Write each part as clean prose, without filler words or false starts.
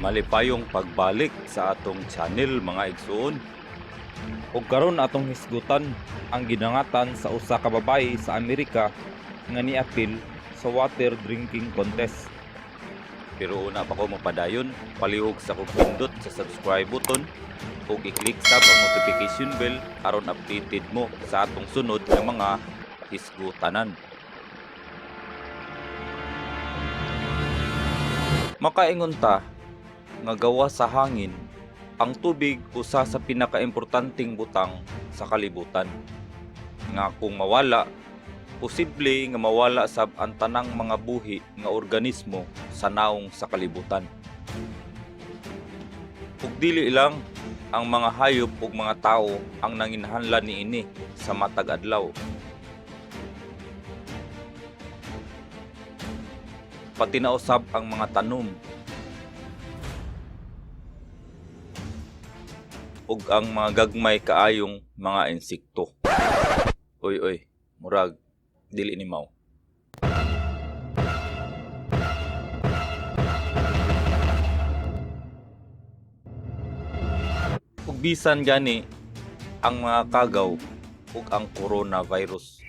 Malipayong pagbalik sa atong channel, mga igsoon. Ug karon atong hisgutan ang gidangatan sa usa ka babaye sa Amerika nga niapil sa water drinking contest. Pero una pa ko mapadayon, palihog sa kog pindot sa subscribe button ug i-click sab ang notification bell aron updated mo sa atong sunod nga mga hisgutanan. Makaingon ta nga gawa sa hangin, ang tubig usa sa pinakaimportanteng butang sa kalibutan. Nga kung mawala, posible nga mawala sab ang tanang mga buhi nga organismo sa naong sa kalibutan. Ug dili lang ang mga hayop ug mga tawo ang nanginahanglan niini sa matag adlaw. Pati na usab ang mga tanom ug ang mga gagmay kaayong mga insekto. Uy uy, murag dili ni mao. Ug bisan gani ang mga kagaw ug ang coronavirus.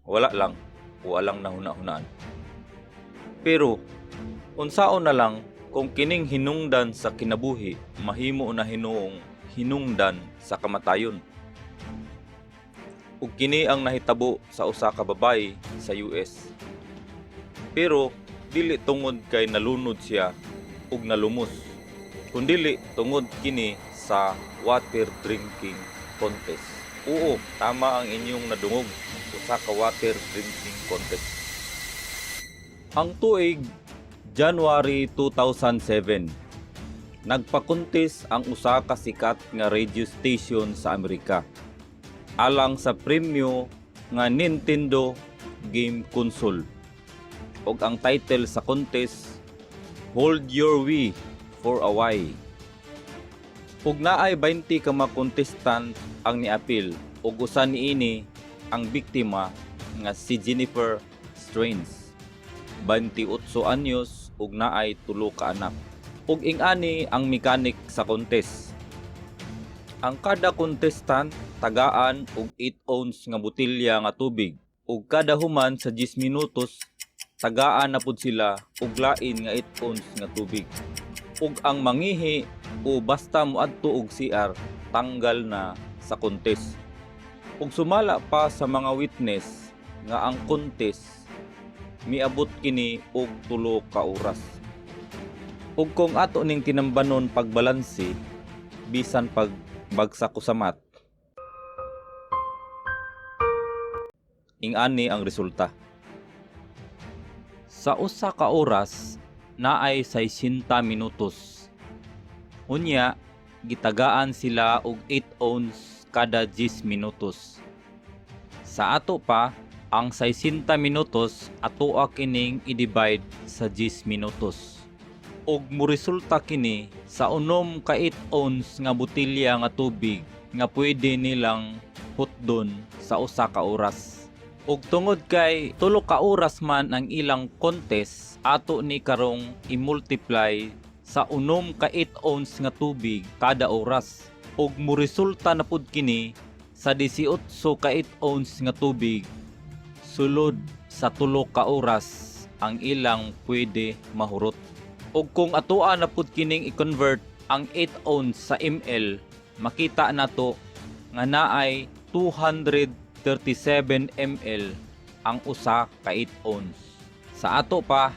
Wala lang, walang nahuna-hunaan. Pero unsaon na lang kung kining hinungdan sa kinabuhi mahimo na hinuong hinungdan sa kamatayon? Ug kini ang nahitabo sa usa ka babaye sa US. Pero dili tungod kay nalunod siya ug nalumos, kundili tungod kini sa water drinking contest. Oo, tama ang inyong nadungog, usa ka water drinking contest. Ang tuig January 2007, nagpa-contest ang usa ka sikat nga radio station sa Amerika alang sa premyo nga Nintendo Game Console. Ug ang title sa contest, "Hold Your Wii for a While." Ug naay 20 ka mga contestant ang niapil ug usa niini ang biktima nga si Jennifer Strange, 28 anyos ug naay tulo ka anak. Ug ing-ani ang mechanic sa contest. Ang kada contestant tagaan og 8 ounce nga botelya nga tubig ug kada human sa 10 minutos tagaan na pud sila og lain nga 8 ounce nga tubig. Ug ang mangihi o basta moadto og CR, tanggal na sa contest. Ug sumala pa sa mga witness nga ang contest miabot kini og 3 ka oras. Ug kung ato ning tinambanon pagbalanse, bisan pag bagsak ko sa mat, ing-ani ang resulta. Sa usa ka oras naay 60 minutos. Unya, gitagaan sila og 8 ounce kada 10 minutos. Sa ato pa, ang 60 minutos atoa kining i-divide sa 10 minutos. Ug moresulta kini sa 6 ka 8 ounce nga botelya nga tubig nga pwede nilang hutdon sa usa ka oras. Ug tungod kay 3 ka oras man ang ilang contest, ato ni karong i-multiply sa 6 ka 8 ounce nga tubig kada oras. Ug moresulta na pud kini sa 18 ka 8 ounce nga tubig sulod sa 3 ka oras ang ilang pwede mahurot. Ug kung atoa na pud kining i-convert ang 8 ounce sa ml, makita nato nga naay 237 ml ang usa ka 8 ounce. Sa ato pa,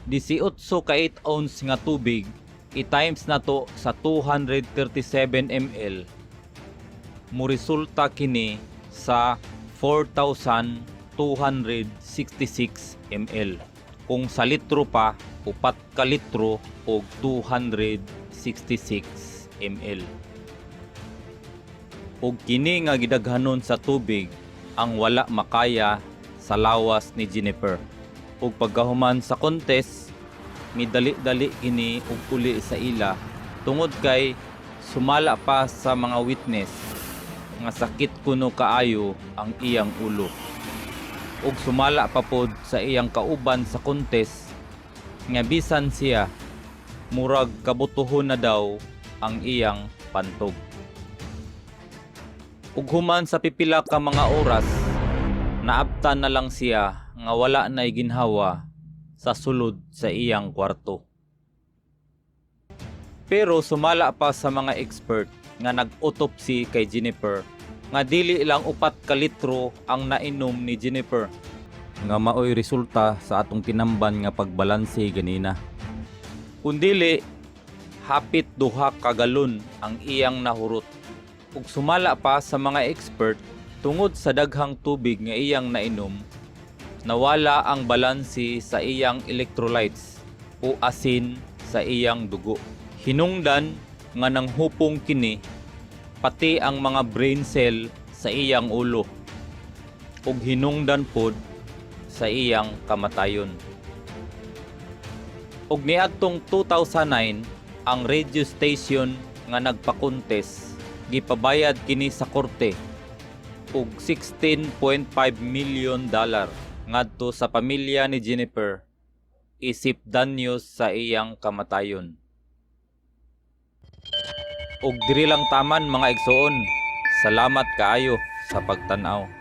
18 ka 8 ounce nga tubig i-times nato sa 237 ml, moresulta kini sa 4,266 ml. Kung sa litro pa, 4 ka litro og 266 ml. Ug kini nga gidaghanon sa tubig ang wala makaya sa lawas ni Jennifer. Ug pagkahuman sa contest, midali-dali kini og uli sa ila tungod kay sumala pa sa mga witness nga sakit kuno kaayo ang iyang ulo. Ug sumala pa pod sa iyang kauban sa contest nga bisan siya Murag kabutuhon na daw ang iyang pantog. Ug human sa pipila ka mga oras, naabtan na lang siya nga wala na'y ginhawa sa sulod sa iyang kwarto. Pero sumala pa sa mga expert nga nag-autopsy kay Jennifer nga dili lang 4 ka litro ang nainom ni Jennifer, nga maoy resulta sa atong tinamban nga pagbalanse ganina, kundili hapit 2 ka galon ang iyang nahurot. Ug sumala pa sa mga expert, tungod sa daghang tubig nga iyang nainom, nawala ang balanse sa iyang electrolytes o asin sa iyang dugo. Hinungdan nga nanghupong kini pati ang mga brain cell sa iyang ulo ug hinungdan pod sa iyang kamatayon. Ug niadtong 2009, ang radio station nga nagpa-contest, gipabayad kini sa korte og $16.5 million ngadto sa pamilya ni Jennifer isip danyos sa iyang kamatayon. Ug diri lang taman, mga igsoon. Salamat kaayo sa pagtan-aw.